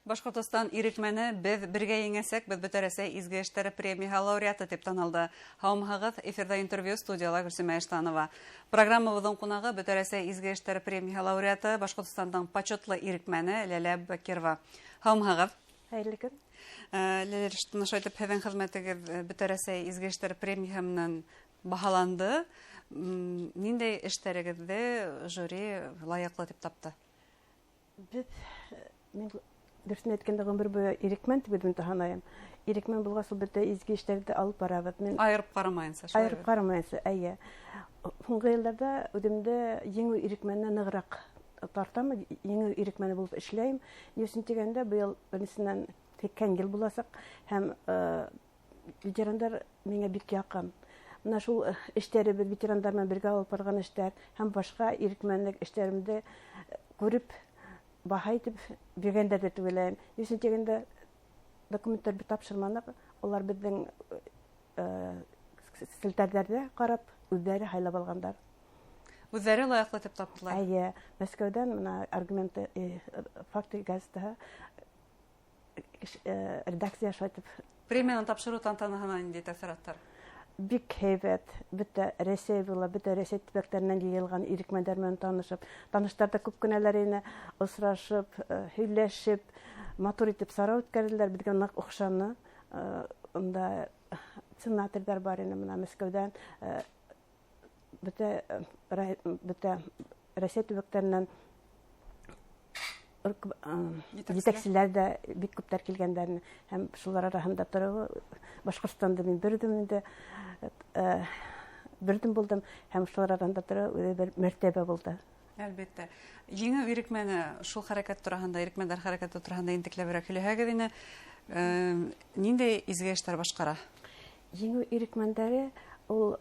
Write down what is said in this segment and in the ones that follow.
Башҡортостан ирекмәне «Беҙ бергә еңәсәкбеҙ» Бөтә Рәсәй изге эштәре премияһы лауреаты тип танылды. Һаумыһығыҙ, эфирҙа интервью, студияла Гөлсөмә Иштанова. Программабыҙҙың ҡунағы — Бөтә Рәсәй изге эштәре премияһы лауреаты, Башҡортостандың почетлы ирекмәне Ләлә Бакирова. Һаумыһығыҙ. Хәйерле көн. Ләлә, ошолайтып һеҙҙең хеҙмәтегеҙ Бөтә Рәсәй изге эштәре премияһы менән баһаланды. Ниндәй эштәрегеҙҙе жюри лайыҡлы тип тапты? Беҙ, мин дөрөҫөн әйткәндә, ғүмер буйы ирекмән тип үҙемде һанайым. Ирекмән булғас, ул бөтә изге эштәрҙе алып барабыҙ. Мин айырып ҡарамайынса, шулай айырып ҡарамайынса, эйе. Һуңғы йылдарҙа үҙемде Еңеү ирекмәненә нығыраҡ тартам, Еңеү ирекмәне булып эшләйем. Ни өсөн тигәндә, быйыл беренсенән 80 йыл буласаҡ һәм ветерандар миңә бик яҡын. Бына шул эштәребеҙ, ветерандар менән бергә алып барған эштәр һәм башҡа ирекмәнлек эштәремде күреп, баһа итеп биргәндәр тип уйлайым. Ни өсөн тигәндә, документтар беҙ тапшырманыҡ, улар беҙҙең селтәрҙәрҙә ҡарап, үҙҙәре һайлап алғандар. Үҙҙәре лайыҡлы тип таптылар. Эйе, Мәскәүҙән бына «Аргументы, факты» газетаһы редакция шулайтып. Премияны тапшырыу тантанаһынан ниндәй тәьҫораттар? Бик һәйбәт, бөтә Рәсәй була, бөтә Рәсәй төбәктәренән йыйылған ирекмәндәр менән танышып, таныштар ҙа күп кенәләр ине, осрашып, һөйләшеп, матур итеп сара үткәрҙеләр, беҙгә ныҡ оҡшаны. Унда сенаторҙар бар ине, бына Мәскәүҙән, бөтә Рәсәй төбәктәренән етәкселәр дә бик күптәр килгәндәр, һәм шулар араһында тороу, Башҡортостанды мин бер үҙем инде бер үҙем булдым, һәм шулар араһында тороу үҙе бер мәртәбә булды. Әлбиттә. Еңеү ирекмәне, шул хәрәкәт тураһында, ирекмәндәр хәрәкәте тураһында ентекләберәк һөйләһәгеҙ ине. Ниндәй изге эштәр башҡара? Еңеү ирекмәндәре ул,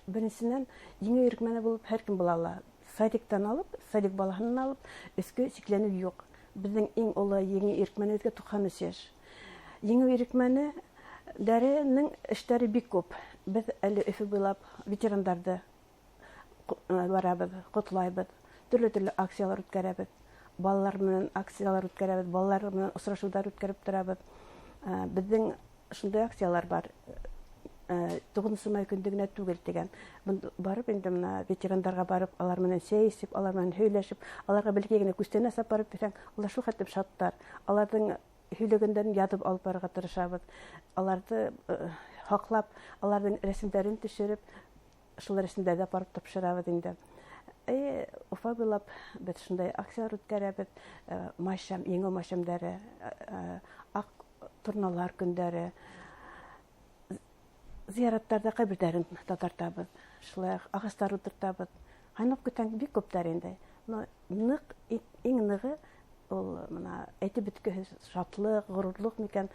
беренсенән, еңеү ирекмәне булып һәр кем була ала. Садиктан алып, садик балаһынан алып, өҫкө сикләнеү юҡ. Беҙҙең иң оло еңеү ирекмәнебеҙгә 93 йәш. Еңеү ирекмәне дәренең эштәре бик күп. Беҙ әле Өфө буйлап ветерандарҙы барабыҙ, ҡотлайбыҙ. Төрлө-төрлө акциялар үткәрәбеҙ. Балалар менән акциялар үткәрәбеҙ, балалар менән осрашыуҙар үткәреп торабыҙ. Беҙҙең шундай акциялар бар. 9 май көндө генә түгел тигән. Барып инде бына ветерандарға барып, алар менән сәй эсеп, алар менән һөйләшеп, аларға бәләкәй генә күстәнәс апарып бирһәң, улар шул хәтлем шаттар. Аларҙың һөйләгәндәрен яҙып алып барырға тырышабыҙ. Аларҙы һаҡлап, аларҙың рәсемдәрен төшөрөп, шул рәсемдәрҙе апарып тапшырабыҙ инде. Уфа буйлап беҙ шундай акциялар үткәрәбеҙ. Майшәм, еңеү майшәмдәре, аҡ торналар көндәре, зыяраттарҙа ҡәберҙәрен таҙартабыҙ, шулай уҡ ағастар ултыртабыҙ. Һанап китһәң, бик күптәр инде. Но ныҡ, иң нығы ул бына әйтеп бөткөһөҙ шатлыҡ, ғорурлыҡ микән,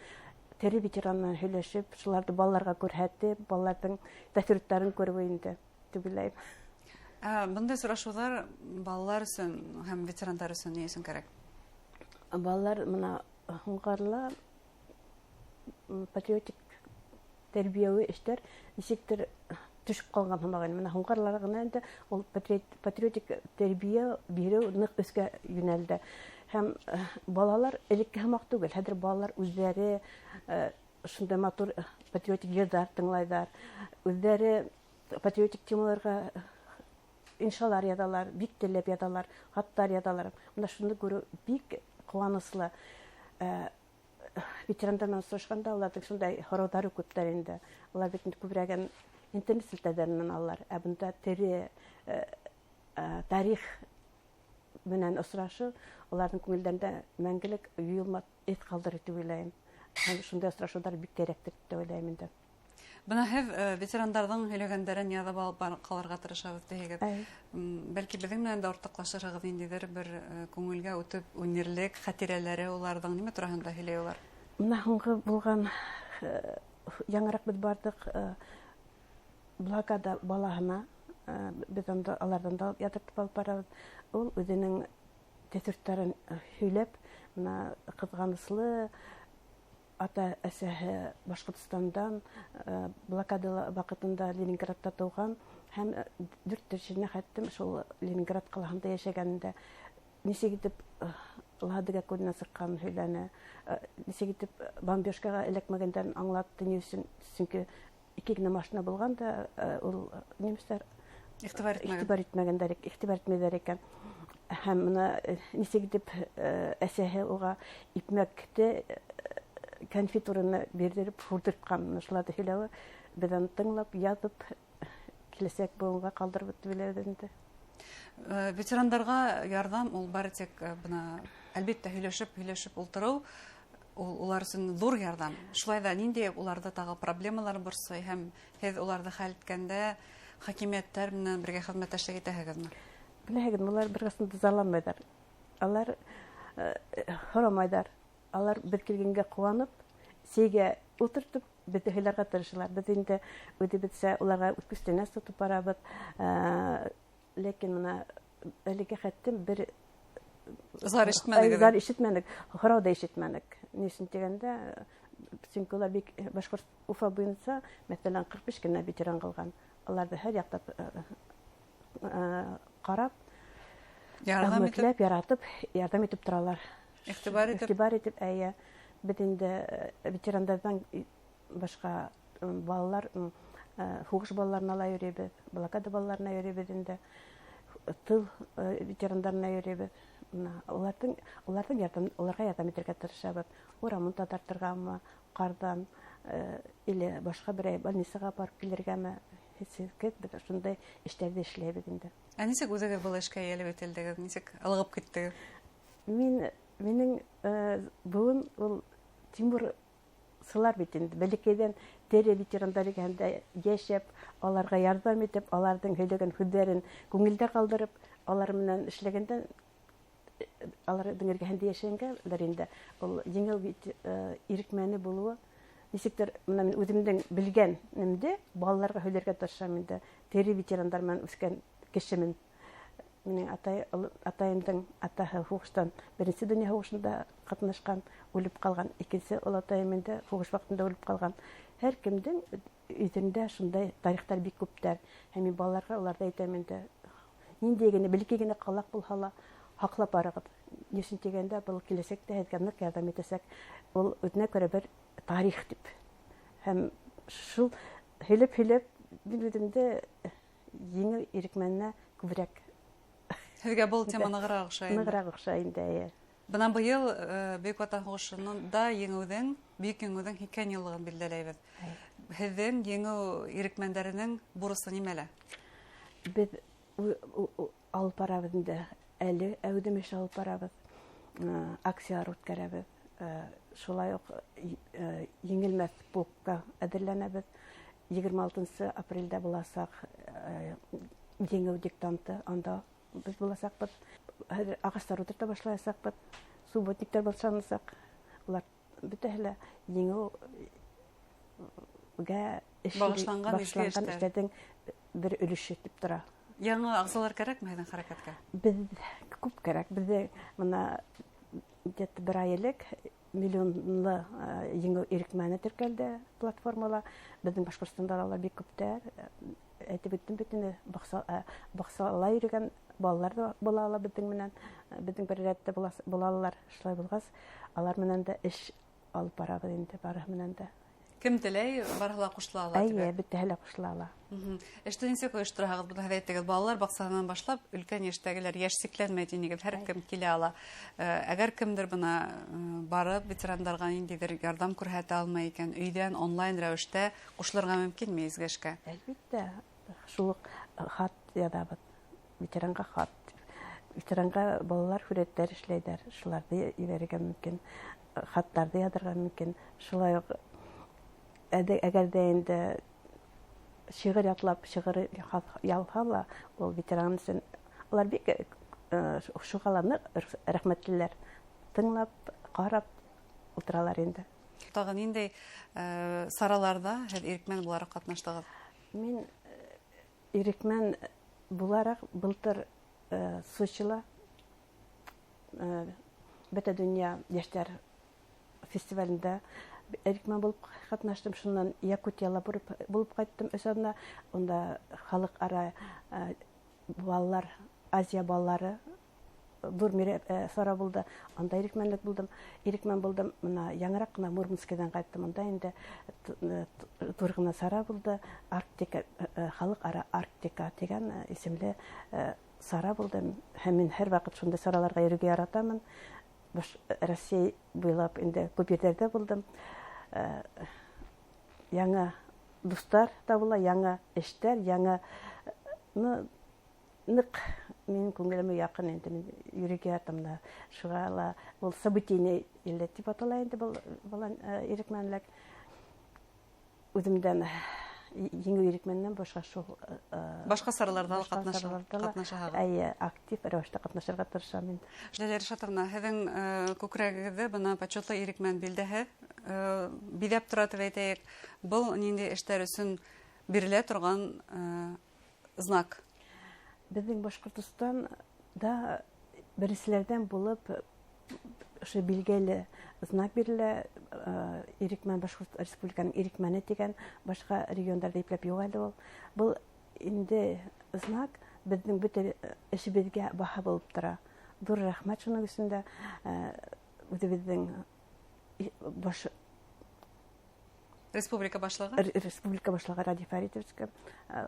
тере ветеран менән һөйләшеп, шуларҙы балаларға күрһәтеп, балаларҙың тәьҫораттарын күреү инде тип уйлайым. Ә бындай осрашыуҙар балалар өсөн һәм ветерандар өсөн ни өсөн кәрәк? Балалар бына һуңғарла патриотик тәрбиәүи эштәр нисектер төшөп ҡалған һымаҡ ине. Бына һуңғарлар ғына инде ул патриотик тәрбиә биреү ныҡ өҫкә йүнәлде. Һәм балалар элекке һымаҡ түгел. Хәҙер балалар үҙҙәре шундай матур патриотик йырҙар тыңлайҙар. Үҙҙәре патриотик темаларға иншалар яҙалар, бик теләп яҙалар, хаттар яҙалар. Бына шуны күреү бик ҡыуаныслы. Ветерандар менән осрашҡанда уларҙың шундай һорауҙары күптәр инде. Улар бит инде күберәген интернет селтәрҙәренән алалар. Ә бында тере тарих менән осрашыу уларҙың күңелдәрендә мәңгелек юйылмаҫ эҙ ҡалдырыр тип уйлайым. Һәм шундай осрашыуҙар бик кәрәктер тип уйлайым инде. Бына һеҙ ветерандарҙың һөйләгәндәрен яҙып алып ҡалырға тырышабыҙ тиһегеҙ. Бәлки беҙҙең менән дә уртаҡлашырһығыҙ, ниндәйҙер бер күңелгә үтеп үнерлек хәтирәләре уларҙың, нимә тураһында һөйләй улар? Бына һуңғы булған, яңыраҡ беҙ барҙыҡ блокада балаһына, беҙ унда аларҙан да яҙыртып алып барабыҙ. Ул үҙенең тәьҫораттарын һөйләп, бына ҡыҙғаныслы, ата әсәһе Башҡортостандан, блокада ваҡытында Ленинградта тыуған һәм 4 йәшенә хәтлем шул Ленинград ҡалаһында йәшәгәндә Нисек итеп Ладога күленән сыҡҡанын һөйләне, нисек итеп бомбежкаға эләкмәгәндәрен аңлатты, ни өсөн, сөнки ике генә машина булған да, ул немецтар иғтибар итмәгән. Иғтибар итмәгәндәр, иғтибар итмәйҙәр икән. Һәм бына нисек итеп әсәһе уға икмәкте конфет урынына бирҙереп һурҙыртҡан, шуларҙы һөйләүе, беҙ аны тыңлап, яҙып, киләсәк быуынға ҡалдырып бөттө беләбеҙ инде. Ветерандарға ярҙам ул бары тик бына әлбиттә һөйләшеп ултырыу, ул улар өсөн ҙур ярҙам. Шулай ҙа ниндәй уларҙы тағы проблемалар борсой һәм һеҙ уларҙы хәл иткәндә хакимиәттәр менән бергә хеҙмәттәшлек итәһегеҙме? Беләһегеҙ, улар бер ҡасан да зарланмайҙар. Алар һорамайҙар. Алар беҙ килгәнгә ҡыуанып, сәйгә ултыртып, беҙҙе һыйларға тырышалар. Беҙ инде үҙебеҙсә уларға күстәнәс тотоп барабыҙ. Ләкин бына әлегә хәттем бер зар ишетмәнек. Зар ишетмәнек, һорау ҙа ишетмәнек. Ни өсөн тигәндә, сөнки улар бик Башҡорт Уфа буйынса, мәҫәлән, 45 кенә ветеран ҡалған. Уларҙы һәр яҡтап ҡарап, ярҙам итеп, яратып, ярҙам итеп торалар. Иғтибар итеп. Иғтибар итеп, әйе. Беҙ инде ветерандарҙан башҡа балалар, һуғыш балаларына ла йөрөйбөҙ, блокада балаларына йөрөйбөҙ инде, тыл ветерандарына йөрөйбөҙ. Уларҙың ярҙам, уларға ярҙам итергә тырышабыҙ. Урамын таҙартырғамы, ҡарҙан, или башҡа берәй больницаға барып килергәме, беҙ ошондай эштәрҙе эшләйбеҙ инде. Ә нисек үҙегеҙ был эшкә йәлеп ителдегеҙ? Нисек ылығып киттегеҙ? Минең быуын ул Тимур сылар бит инде. Бәләкәйҙән тере ветерандар икәндә йәшәп, аларға ярҙам итеп, аларҙың һөйләгән һүҙҙәрен күңелдә ҡалдырып, алар менән эшләгәндә, аларҙың эргәһендә йәшәгәндәр инде. Ул еңел ирекмәне булыуы. Нисектер, бына мин үҙемдең белгәнемде балаларға һөйләргә тырышам инде. Тере ветерандар менән үҫкән кешемен. Минең атайымдың атаһы һуғыштан, Беренсе донъя һуғышында ҡатнашҡан, үлеп ҡалған. Икенсе оло атайым инде һуғыш ваҡытында үлеп ҡалған. Һәр кемдең үҙендә шундай тарихтар бик күптәр. Һәм мин балаларға уларҙы әйтәм инде. Ниндәй генә, бәләкәй генә ҡалаҡ булһа ла, һаҡлап барығыҙ. Ни өсөн тигәндә, был киләсәктә һеҙгә ныҡ ярҙам итәсәк. Ул үҙенә күрә бер тарих тип. Һәм шул һөйләп-һөйләп мин үҙемде еңел ирекмәненә күберәк. Һеҙгә был тема нығыраҡ оҡшай инде. Нығыраҡ оҡшай инде, эйе. Бына быйыл Бөйөк Ватан һуғышында еңеүҙең, бөйөк еңеүҙең 80 йыллығын билдәләйбеҙ. Һеҙҙең еңеү ирекмәндәренең бурысы нимәлә? Беҙ алып барабыҙ инде, әле әүҙем эш алып барабыҙ, акциялар үткәрәбеҙ. Шулай уҡ еңелмәҫ полкка әҙерләнәбеҙ. Егерме алтынсы апрелдә буласаҡ еңеү диктанты, анда беҙ буласаҡбыҙ. Хәҙер ағастар ултырта башлаясаҡбыҙ, субботниктар башланасаҡ. Улар бөтәһе лә еңеүгә Бағышланған изге бағышланған эштәр. эштәрҙең бер өлөшө тип тора. Яңы ағзалар кәрәкме һеҙҙең хәрәкәткә? Беҙ күп кәрәк. Беҙҙе бына где-то бер ай элек миллионлы еңеү ирекмәне теркәлде платформала. Беҙҙең Башҡортостанда ла улар бик күптәр. Әйтеп үттем бит инде, баҡсала йөрөгән балалар ҙа була ала беҙҙең менән. Беҙҙең бер рәттә була алалар. Шулай булғас, алар менән дә эш алып барабыҙ инде, барыһы менән дә. Кем теләй, барыһы ла ҡушыла ала, Эйе, тибәк. бөтәһе лә ҡушыла ала. Эште нисек ойоштораһығыҙ? Бына һеҙ әйттегеҙ, балалар баҡсаһынан башлап өлкән йәштәгеләр, йәш сикләнмәй тинегеҙ, һәр кем килә ала. Әгәр кемдер бына барып ветерандарға ниндәйҙер ярҙам күрһәтә алмай икән, өйҙән онлайн рәүештә ҡушылырға мөмкинме изге эшкә? Әлбиттә, шул уҡ хат яҙабыҙ, ветеранға хат. Ветеранға балалар һүрәттәр эшләйҙәр, шуларҙы ебәрергә мөмкин, хаттарҙы яҙырға мөмкин. Шулай уҡ әгәр ҙә инде шиғыр ятлап, шиғыр ялһа ла, ул ветеран өсөн улар бик шуға ла ныҡ рәхмәтлеләр. Тыңлап, ҡарап ултыралар инде. Тағы ниндәй сараларҙа һеҙ ирекмән булараҡ ҡатнаштығыҙ? Мин ирекмән булараҡ былтыр Сочила Бөтә донъя йәштәр фестивалендә ирекмән булып ҡатнаштым. Шунан Якутияла булып ҡайттым өс аҙна. Унда халыҡ-ара балалар, Азия балалары ҙур сара булды, анда ирекмәнлек булдым, ирекмән булдым. Мына яңыраҡ ҡына Мурманскиҙан ҡайттым, унда инде ҙур ғына сара булды, Арктика, халыҡ-ара Арктика тигән исемле сара булды. Һәм мин һәр ваҡыт шундай сараларға йөрөргә яратамын. Россия буйлап инде күп ерҙәрҙә булдым. Яңы дуҫтар табыла, яңы эштәр, яңы ныҡ минең күңелемә яҡын инде, мин йөрөргә яратам да. Шуға ла ул событийный илләт тип атала инде был ирекмәнлек. Үҙемдән еңеү ирекмәненән башҡа шул башҡа сараларҙа ла ҡатнашаһығыҙ. Эйе, актив рәүештә ҡатнашырға тырышам инде. Ләлә Ришатовна, һеҙҙең күкрәгегеҙҙе бына почетлы ирекмән билдәһе биҙәп тора тип әйтәйек. Был ниндәй эштәр өсөн бирелә торған знак? Беҙҙең Башҡортостанда беренселәрҙән булып ошо билгеле знак бирелә, ирекмән, Башҡорт Республиканың ирекмәне тигән, башҡа региондарҙа ипләп юҡ әле ул. Был инде знак беҙҙең бөтә эшебеҙгә баһа булып тора. Ҙур рәхмәт шуның өсөн дә, үҙебеҙҙең баш Республика башлығы? Республика башлығы Радий Фаритовичка,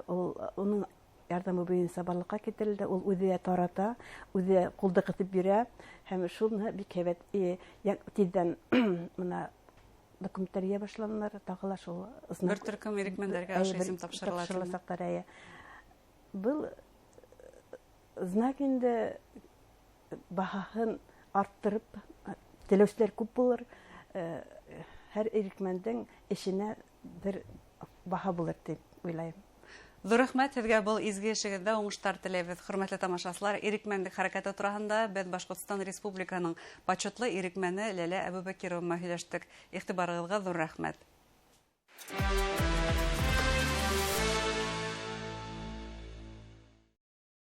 ул уның ярҙамы буйынса барлыҡҡа килтерелде. Ул үҙе тарата, үҙе ҡулды ҡыҫып бирә һәм шуны бик һәйбәт тиҙҙән мына документтар йыя башланылар, тағы ла шул знак. Бер төркөм ирекмәндәргә ошо исем тапшырыла. Тапшырыласаҡтар, эйе. Был знак инде баһаһын арттырып теләүселәр күп булыр. Һәр ирекмәндең эшенә бер баһа булыр тип уйлайым. Ҙур рәхмәт һеҙгә, был изге эшегеҙҙә уңыштар теләйбеҙ. Хөрмәтле тамашасылар, ирекмәнлек хәрәкәте тураһында беҙ Башҡортостан Республикаһының почетлы ирекмәне Ләлә Әбүбәкирова менән һөйләштек. Иғтибарығыҙға ҙур рәхмәт.